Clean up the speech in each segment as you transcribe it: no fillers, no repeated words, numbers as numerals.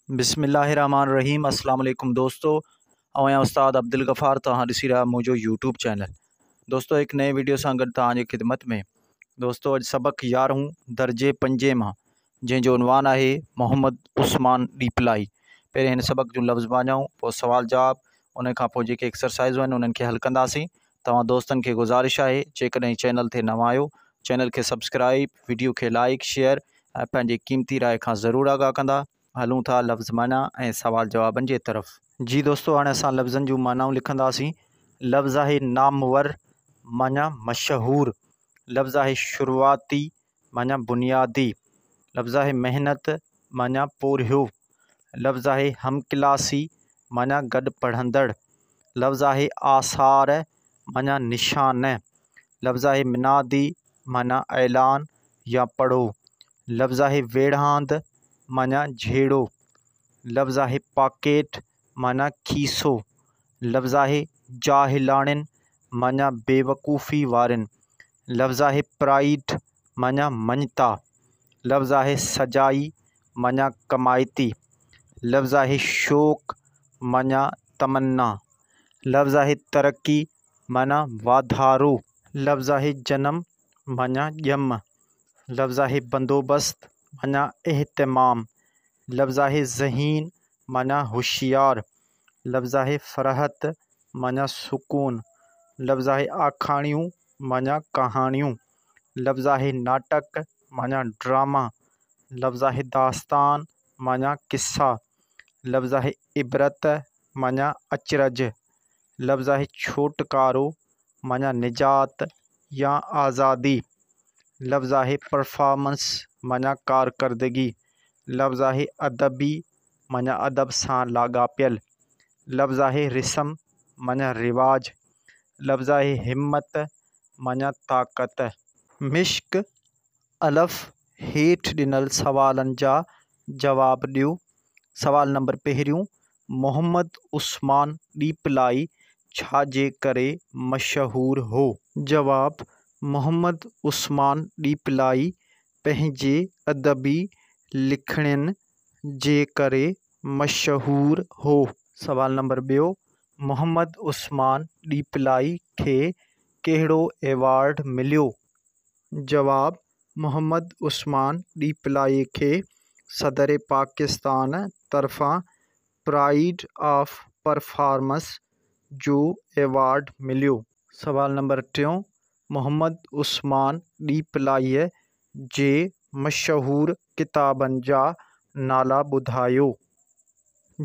بسم الله الرحمن الرحيم السلام عليڪم دوستو آئون آهيان استاد عبدالغفار توهان ڏسي رهيا منهنجو يوٽيوب چينل دوستو هڪ نئين ويڊيو سان گڏ توهان جي خدمت ۾ دوستو اڄ سبق يارهون درجي پنجين مان جنهن جو عنوان آهي محمد عثمان ڏيپلائي پهرين هن سبق جون لفظ معنائون پوء سوال جواب ان کان پوء جيڪي ايڪسرسائزون آهن انهن کي حل ڪنداسين توهان دوستن کي گذارش آهي جيڪڏهن چينل تي نوان آهيو چينل کي سبسڪرائب ويڊيو کي لائڪ شيئر ۽ پنهنجي قيمتي راء کان ضرور آگاهه ڪندا. هلون ٿا لفظ معنيٰ ۽ سوال جوابن جي طرف. جي دوستو هاڻي اسان لفظن جون معنائون لکنداسين. لفظ آهي نامور معنيٰ مشهور. لفظ آهي شروعاتي معنيٰ بنيادي. لفظ آهي محنت معنيٰ پورهيو. لفظ آهي هم ڪلاسي معنيٰ گڏ پڙهندڙ. لفظ آهي آثار معنيٰ نشان. لفظ آهي منادي معنيٰ اعلان يا پڙهو. لفظ آهي ويڙهاند معنيٰ جهيڙو. لفظ آهي پاڪيٽ معنيٰ کيسو. لفظ آهي جاهلاڻين معنيٰ بيوقوفي وارين. لفظ آهي پرائيڊ معنيٰ مڃتا. لفظ آهي سجائي معنيٰ ڪمائتي. لفظ آهي شوق معنيٰ تمنا. لفظ آهي ترقي معنيٰ واڌارو. لفظ آهي جنم معنيٰ ڄم. لفظ آهي بندوبست معنيٰ اهتمام. لفظ آهي ذهين معنيٰ هوشيار. لفظ آهي فرحت معنيٰ سڪون. لفظ آهي آکاڻيون معنيٰ ڪهاڻيون. لفظ آهي ناٽڪ معنيٰ ڊراما. لفظ آهي داستان معنيٰ قصا. لفظ آهي عبرت معنيٰ اچرج. لفظ آهي ڇوٽڪارو معنيٰ نجات يا آزادي. لفظ آهي پرفارمنس معنيٰ ڪارڪردگي. لفظ آهي ادبي معنيٰ ادب سان لاڳاپيل. لفظ آهي رسم معنيٰ رواج. لفظ آهي همت معنيٰ طاقت. مشق الف هيٺ ڏنل سوالن جا جواب ڏيو. سوال نمبر پهريون، محمد عثمان ڏيپلائي ڇا جي ڪري مشهور هو؟ جواب، محمد عثمان ڏيپلائي پنهنجي ادبي لکڻين جي ڪري مشهور هو. سوال نمبر ٻيو، محمد عثمان ڏيپلائي کي ڪهڙو ايوارڊ مليو؟ جواب، محمد عثمان ڏيپلائي کي صدر پاڪستان طرفان پرائيڊ آف پرفارمنس جو ايوارڊ مليو. سوال نمبر ٽيون، محمد عثمان ڏيپلائيء جي مشهور ڪتابن جا نالا ٻڌايو.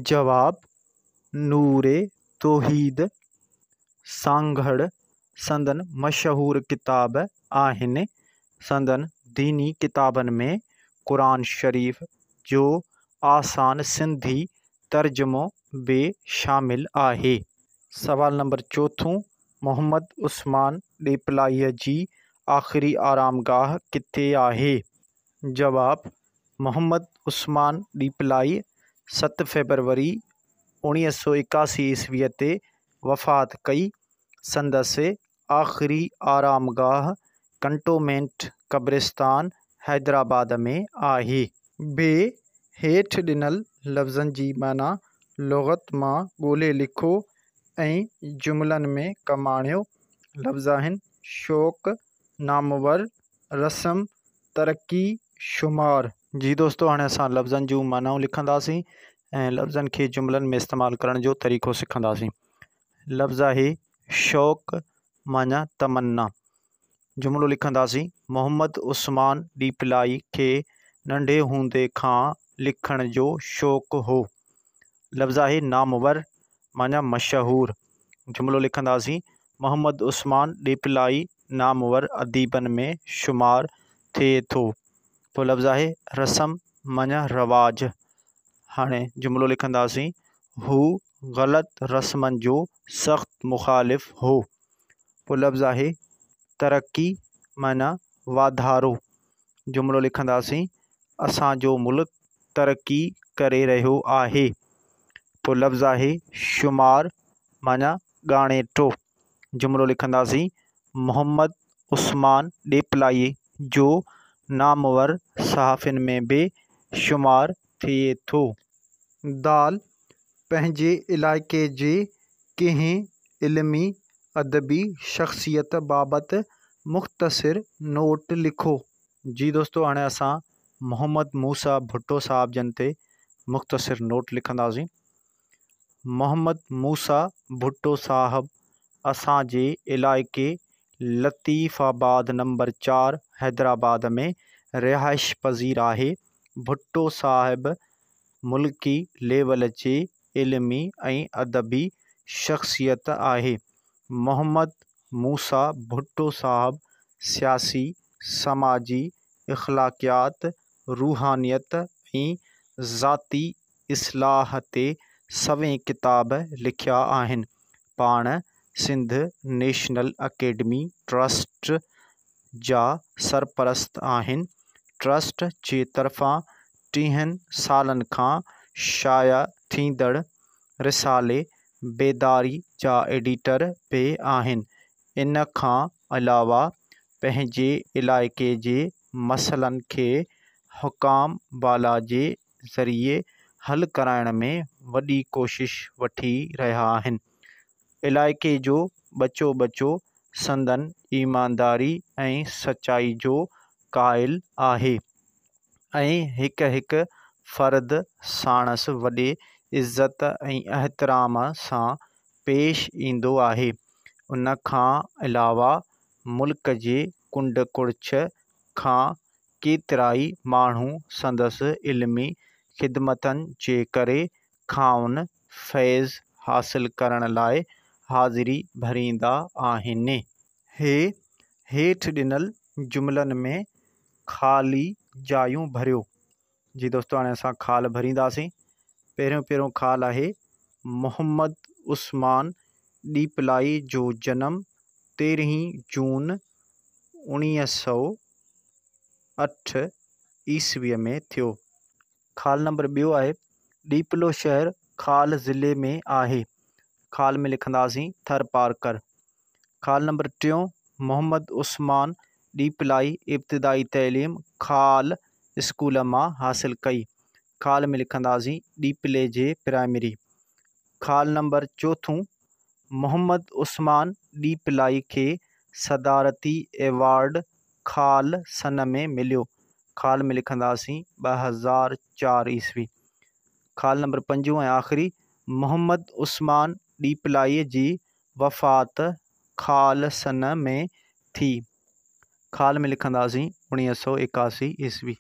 جواب، نور توحيد، سانگهڙ سندن مشهور ڪتاب آهن. سندن ديني ڪتابن ۾ قرآن شريف جو آسان سنڌي ترجمو به شامل آهي. سوال نمبر چوٿون، محمد عثمان ڏيپلائيء جي آخري آرامگاهه ڪٿي آهي؟ جواب، محمد عثمان ڏيپلائيء ست فيبروري 1981 عيسويء تي وفات ڪئي. سندس آخري آرامگاهه ڪنٽومينٽ قبرستان حيدرآباد ۾ آهي. بي، هيٺ ڏنل لفظن جي معنيٰ لغت مان ڳولي لکو ۽ جملن ۾ ڪم آڻيو. لفظ آهن، شوق، نامور، رسم، ترقي، شمار. جي دوستو هاڻي اسان لفظن جون معنائون لکنداسين ۽ لفظن کي جملن ۾ استعمال ڪرڻ جو طريقو سکنداسين. لفظ آهي شوق معنيٰ تمنا. جملو لکنداسين، محمد عثمان ڏيپلائي کي ننڍي هوندي کان لکڻ جو شوق هو. لفظ آهي نامور معنيٰ مشهور. جملو لکنداسين، محمد عثمان ڏيپلائي نامور اديبن ۾ شمار ٿئي ٿو. پوء لفظ آهي رسم معنيٰ رواج. هاڻي جملو لکنداسين، هو غلط رسمن جو سخت مخالف هو. پوء لفظ آهي ترقي معنيٰ واڌارو. جملو لکنداسين، اسان جو ملڪ ترقي ڪري رهيو آهي. پوء لفظ آهي شمار معنيٰ ڳاڻيٽو. جملو لکنداسين، محمد عثمان ڏيپلائيء جو نامور صحافين ۾ به شمار ٿئي ٿو. دال پنهنجي علائقي جي ڪنهن علمي ادبي شخصيت بابت مختصر نوٽ لکو. جي دوستو هاڻي اسان محمد موسيٰ ڀٽو صاحب جن تي مختصر نوٽ لکنداسين. محمد موسيٰ ڀٽو صاحب اسان جي علائقي لطيف آباد نمبر 4 حيدرآباد ۾ رهائش پذير آهي. ڀٽو صاحب ملڪي ليول جي علمي ۽ ادبي شخصيت آهي. محمد موسيٰ ڀٽو صاحب سياسي، سماجي، اخلاقيات، روحانيت ۽ ذاتي اصلاح تي سوين ڪتاب لکيا آهن. پاڻ سنڌ نيشنل اڪيڊمي ٽرسٽ جا سرپرست آهن. ٽرسٽ جي طرفان 30 سالن کان شايع ٿيندڙ رسالي بيداري جا ايڊيٽر به آهن. ان کان علاوه پنهنجي علائقي جي مسئلن کي حڪام بالا جي ذريعي حل ڪرائڻ ۾ وڏي ڪوشش وٺي رهيا آهن. علائقي جو ٻچو ٻچو سندن ايمانداري ۽ سچائي جو قائل آهي ۽ هڪ هڪ فرد ساڻس وڏي عزت ۽ احترام سان پيش ايندو آهي. ان کان علاوه ملڪ جي ڪنڊ ڪڙڇ کان ڪيترائي ماڻهو سندس علمي خدمتن جي ڪري کانئن فيض حاصل ڪرڻ لاء حاضري ڀريندا آهن. هي هيٺ ڏنل جملن ۾ خالي جايون ڀريو. جي دوستو هاڻي اسان خال ڀرينداسين. پهريون پهريون خال آهي محمد عثمان ڏيپلائي جو جنم 13 جون 1908 عيسويء ۾ ٿيو. خال نمبر ٻيو آهي ڏيپلو شهر خال ضلعي ۾ آهي. خال ۾ لکنداسين ٿرپارڪر. خال نمبر ٽيون محمد عثمان ڏيپلائي ابتدائي تعليم خال اسڪول مان حاصل ڪئي. خال ۾ لکنداسين ڏيپلي جي پرائمري. خال نمبر چوٿون محمد عثمان ڏيپلائي کي صدارتي ايوارڊ خال سن ۾ مليو. خال ۾ لکنداسين 2004 عيسوي. خال نمبر پنجون ۽ آخري محمد عثمان ڏيپلائي جي وفات خال سن ۾ ٿي. خال ۾ لکنداسين 1981 عيسوي.